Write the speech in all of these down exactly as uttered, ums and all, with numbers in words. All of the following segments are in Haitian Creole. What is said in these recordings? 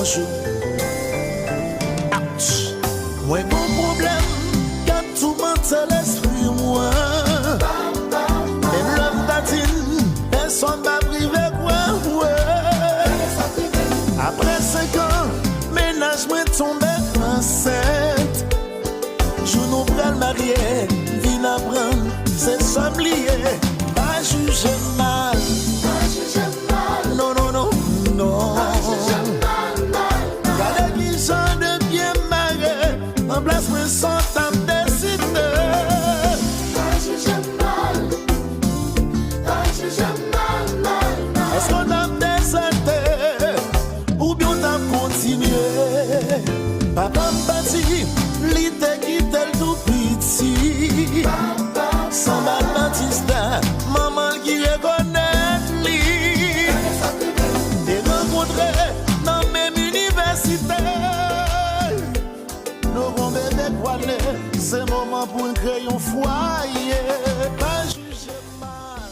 Ouch! Mwen gon pwoblèm k ap toumante lespri mwen. Menm lè m tatin, pèsonn p ap rive kwè mwen. Apre senk an, mennaj mwen tonbe ansent. Jou nou pral marye, m vin aprann se sè m li ye. Pa jije m mal. Pa jije m mal. Non, non, non, non. Pa jije m mal, mal, mal. Gade ki jan de pye m mare, nan plas mwen sa w t ap deside. Pa jije m mal. Pa jije m mal, mal, mal. Èske w t ap dezète? Oubyen w t ap kontinye? Papa m pati, li te kite l tou piti. Sanba Batista, manman l ki rekonèt li. Te rankontre nan menm inivèsite. Nou gon bebe kwa ne, se moman pou n kreye yon fwaye. Pa jije m mal.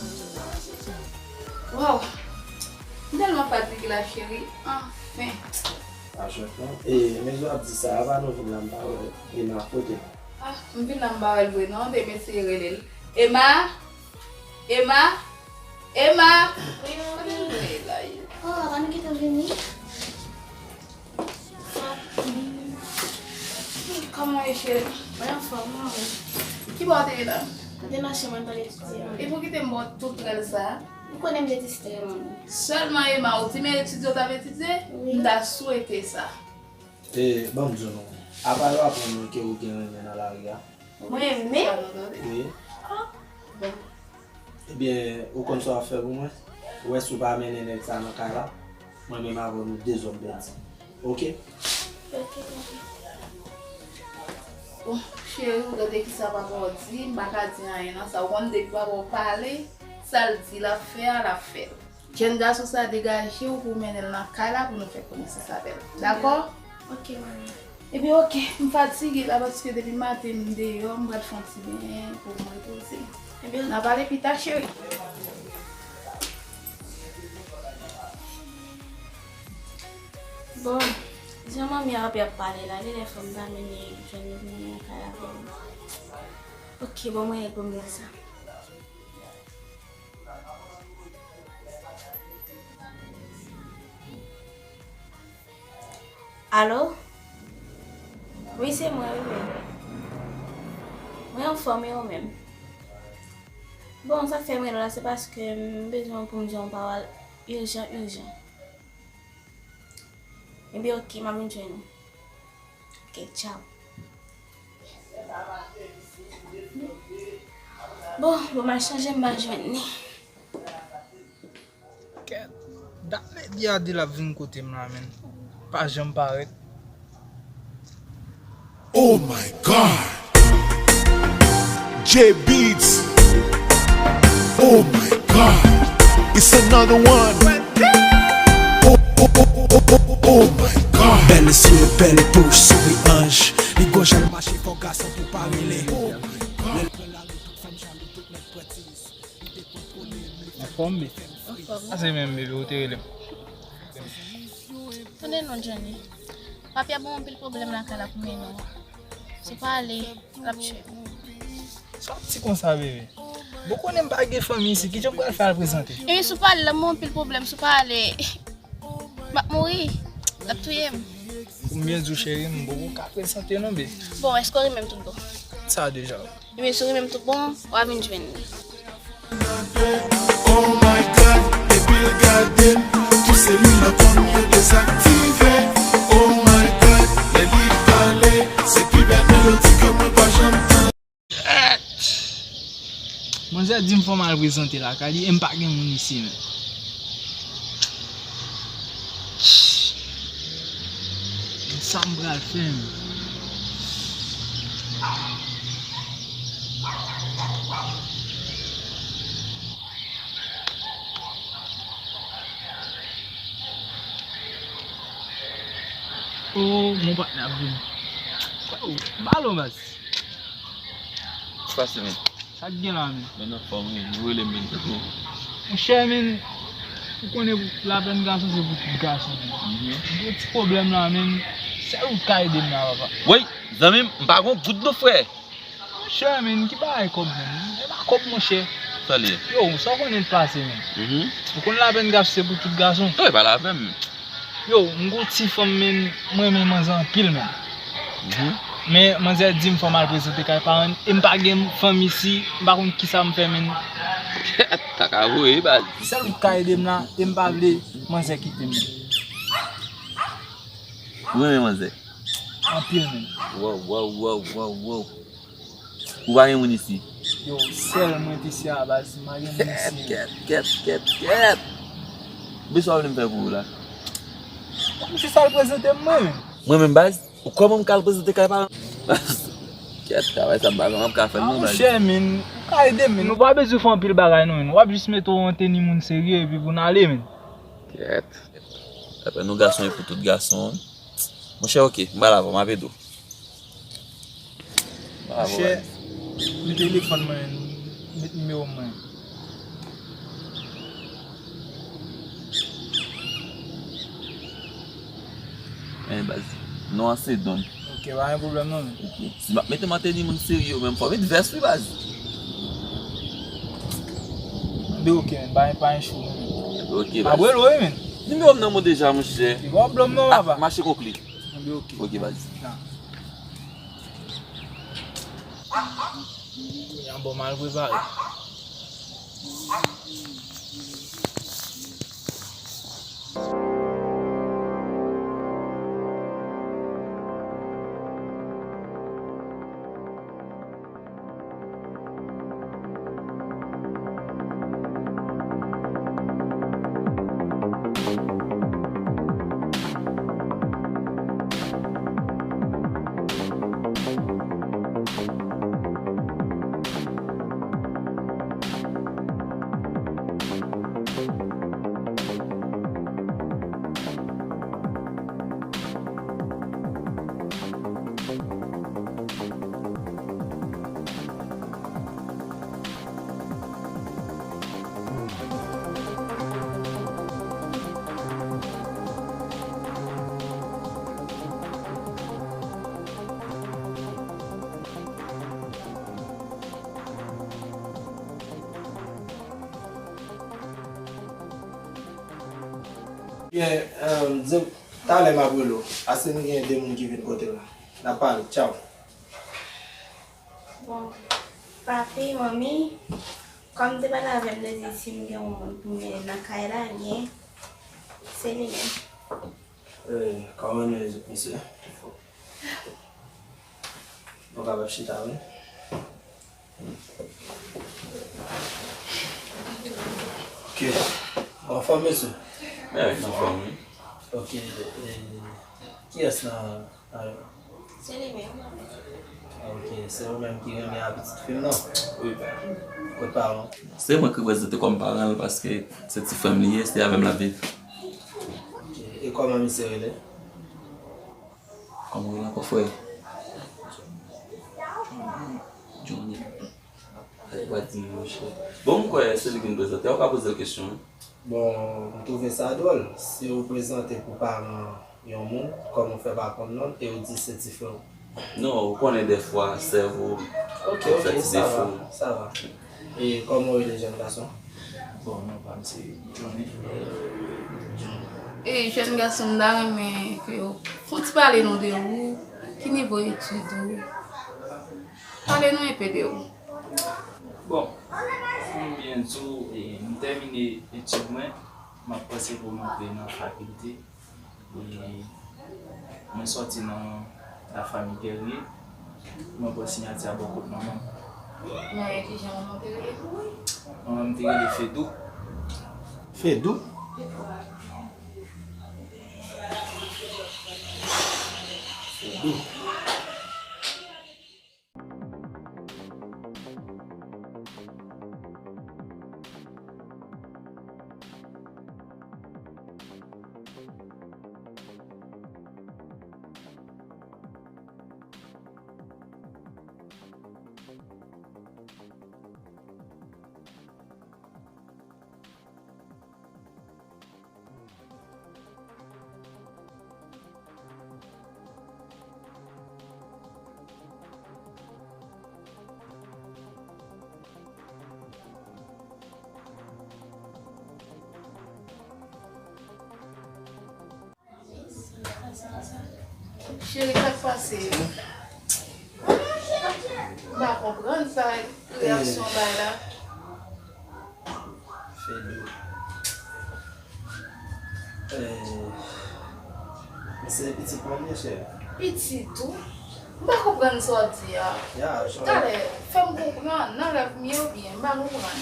Waw! M tèlman fatige la, cheri. Anfen. Pa jwenn non. E, men jan w ap di sa a, pa nou vin la, m pa wè Emma kote l. Ah, m vin la, m pa wè l vre non. Demen se rele l. Emma! Emma! Emma! Wi, manmi. Kote l ye la? Oh, apa nou gentan vini? Kòman w ye, cheri? Mwen anfòm, mwen. Ki bò w te ye la? Mwen te nan chanm mwen, m t al etidye. E pou kite m ba w tout rèl sa a? Ou konnen m te distrè, manmi. Sèlman Emma, ou di men etidye w t ap etidye? Wi. M ta swete sa. E, ban m di w non, apa yo aprann ou ke ou gen renmen nan lari a? Mwen menm? Wi. Ah, bon. Ebyen, ou konn sa w ap fè pou mwen? Ou wè si w pa mennen nèg sa nan kay la, mwen menm avè w nou de zòm pèdi. Oke? Oke, papi. Bon, cheri, ou tande kisa papa w di, m pa ka di anyen nan sa. Ou konn depi papa w pale, sa l di l ap fè a, l ap fè l. Jèn gason sa, degaje w pou w mennen l nan kay la pou nou fè konesans avè l. Dakò? Ok, manmi. Ebyen, ok, m fatige la paske depi maten m deyò, m pral fè yon ti benyen pou m repoze. Ebyen, n a pale pita, cheri. Bon, jan manmi a ap pale la, genlè fò m ta mennen jwenn li pou mennen nan kay avè l. Ok, bon, mwen rete pou m di sa. Alo? Wi, se mwen, wi, wi. Mwen anfòm, e ou menm? Bon, sa k fè m rele w la, se paske m bezwen w pou m di w yon pawòl ijan, ijan. Ebyen, ok, m ap vin jwenn ou. Ok, tchaw. Bon, bon, m al chanje, m al jwenn li. Kèt, dat ledi a di l ap vin kote m la, menn. Pa janm parèt. Oh my God! J Beatz. Oh my God! It's another one. Oh, oh, oh, oh, oh, oh my God! Bèl zye, bèl bouch, souri anj. Li gwo jan l mache, fò gason pou pa rele. Oh my God! Lè l pran lari, tout fanm jalou, tout nèg pran ti ris. Li te kontwole m, li fè m fè m fri. Anfòm. Sa se menm bebe ou te rele m. Tande non, Johnny. Papi a ban m anpil pwoblèm lakay la pou mennen w. Si w pa ale, l ap tchwe w. Sa w ap di konsa, bebe? Bon, konnen m pa gen fanmi isit, kijan m pral fè al prezante? Ebyen, si w pa ale, l ap ban m anpil pwoblèm, si w pa ale, m ap mouri, l ap touye m. Pou m byen di w, cheri, m poko ka prezante non, bebe. Bon, èske w renmen m tout bon? Sa deja. Ebyen, si w renmen m tout bon, w a vin jwenn li. Oh my God, depi l gade m, tout selil nan kò m yo dezaktive. Oh my God, lè li pale, se pi bèl melodi ke mwen pa janm tande. Manzè di m fò m al prezante lakay li, e m pa gen moun isi menm. Sa m pral fè menm? Oh, mon patnè ap vini. Oh, balon baz. Sa k pase, men? Sa k gen la, men? Mwen anfòm, wi. Nou rele m vin tankou. Monchè, men, Ou konnen lapèn gason se pou tout gason, men. Mhm. M gen yon ti pwoblèm la, men sèl ou k ka ede m la, papa. Woy, zanmi m, m pa gon goud non, frè. Monchè, men, ki bagay kòb, men? E pa kòb, monchè. Sa l ye? Yo, sa w konnen l pase, men. Mhm. Ou konn lapèn gason se pou tout gason. Wi, pale avè m. Yo, m gon ti fanm, men, mwen renmen manzè anpil, men. Mhm. Men manzè di m fò m al prezante kay paran l, e m pa gen fanmi isi, m pa konn kisa m fè, men. Kèt, ta ka voye, baz. Sèl ou k ka ede m la, e m pa vle manzè kite m. Ou renmen manzè? Anpil, men. Wow, wow, wow, wow, wow. Ou pa gen moun isi? Yo, sèl mwen t isi a, baz, m pa gen moun isi. Kèt, kèt, kèt, kèt, kèt. Men sa w vle m fè pou ou la? Kòmsi sa l prezante m, mwen menm. Mwen menm, baz? Ou kwè mwen m ka al prezante kay paran m? Kèt, travay sa m pa, m ap ka fè l non, baz. Monchè, men, ou ka ede m, men. Ou pa bezwen fè anpil bagay non, men. W ap jis mete w an teni moun serye epi pou n ale, men. Kèt. Apre nou gason e pou tout gason. Monchè, oke, m pral avè w, m ap ede w. M pral avè w. Monchè, men telefòn mwen, met nimewo mwen. Men baz, non an se Don. Oke, pa gen pwoblèm non, men. Oke. Si m ap mete m an teni moun serye, men fò m met vès wi, baz. Anben, oke, men, pa, pa gen cho non, men. Oke, baz. M ap rele w wi, men. Nimewo m nan men w deja, monchè. Li pa pwoblèm non, papa. Mache konkli. Anben, oke. Oke, baz. Yon bon mal prepare. Byen, di m, talè m ap rele w. Paske m gen de moun ki vin kote w la. N ap pale. Tchaw. Bon, papi, manmi, kòm te pale avè m de di si m gen yon moun pou m mennen nan kay la, ebyen, se li menm. Eh, kòman nou ye, mesye? Nou kapab chita, wi. Ok. Ou anfòm, mesye? Mwen anfòm, wi. Ok, eh, kiyès nan, nan Se li menm. Ok, se ou menm ki renmen a pitit fi m nan? Wi, pa. Kot paran w? Se mwen ki prezante kòm paran l paske se ti frè m li ye, se avè m l ap viv. Ok, e kòman misye rele? Kòman w rele ankò, frè? Johnny. Sa w pral di m, monchè? Bon, m kwè se li ki vin prezante. Ou ka poze l kesyon, wi. Bon, m twouve sa dwòl. Si w prezante pou paran yon moun, kòman w fè pa konn non l e w di se ti frè w? Non, ou konnen dèfwa sèvo ap fè ti defo. Ok, ok, sa va, sa va. E kòman w rele, jèn gason? Bon, non pa m se Johnny. Johnny. E jèn gason, m ta renmen ke w fè yon ti pale nou de ou, ki nivo etid ou? Pale nou enpe de ou. Bon, pou m byen di w, e, m tèmine etid mwen, m ap panse pou m antre nan fakilte. E, mwen sòti nan lafanmi Guerrier, mwen pran siyati a bò kot manman m. Men ki jan manman w te rele? Manman m te rele Fedou. Fedou? Fedou. Cheri, sa k pase? M pa konprann sa, reyaksyon w bay la. Fedou. Eh, se pitit mwen li ye, cheri. Pitit ou? M pa konprann sa w ap di a. Ya, cheri. Talè, fè m konprann, nan rèv m ye oubyen? M pa konprann.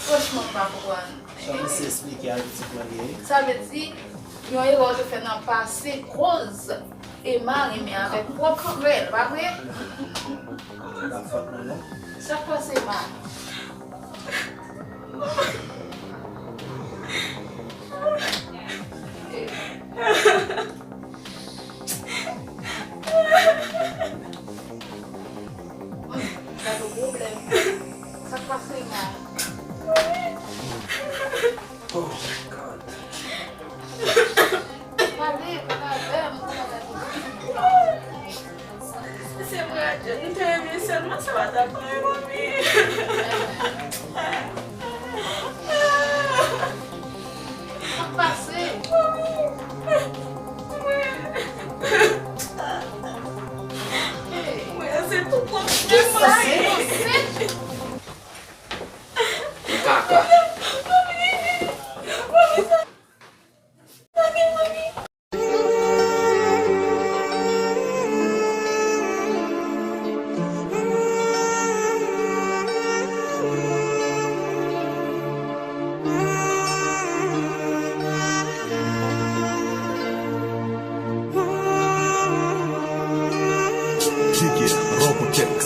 Franchman, m pa konprann. Jan misye esplike a, pitit mwen li ye. Sa vle di, yon erè w te fè nan pase, koz Emma renmen avèk pwòp frè l, pa vre? Se pa fòt mwen, non. Sa k pase, Emma? Gade pwoblèm. Sa k pase la? Oh my God. Pale, pale avè m, pale avè m. Se vre, m te renmen sèlman sa pa t ap mwen, mami. Sa k pase? Mwen, se tout kòm mwen. Kaka. Check it, Robotex.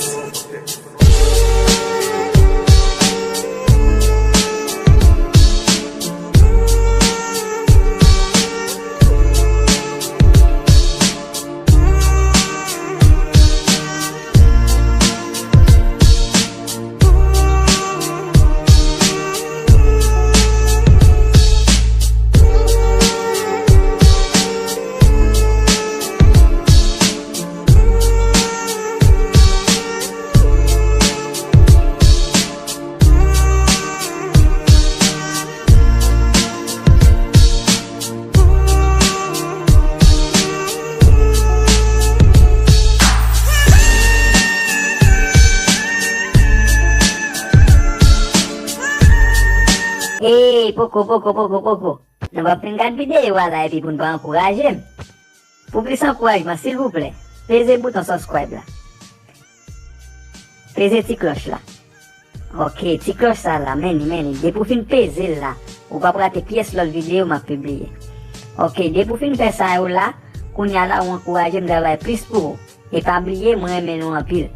Ey, poko, poko, poko, poko. Nou p ap fin gad videyo a la epi pou n pa ankouraje m. Pou plis ankourajman, silvouplè, peze bouton subscribe la. Peze ti klòch la. Ok, ti klòch sa la, men li, men li. Depi w fin peze l la, ou p ap rate pyès lòt videyo m ap pibliye. Ok, depi w fin fè sa yo la, kounye a la ou ankouraje m travay plis pou ou. E pa bliye, mwen renmen nou anpil.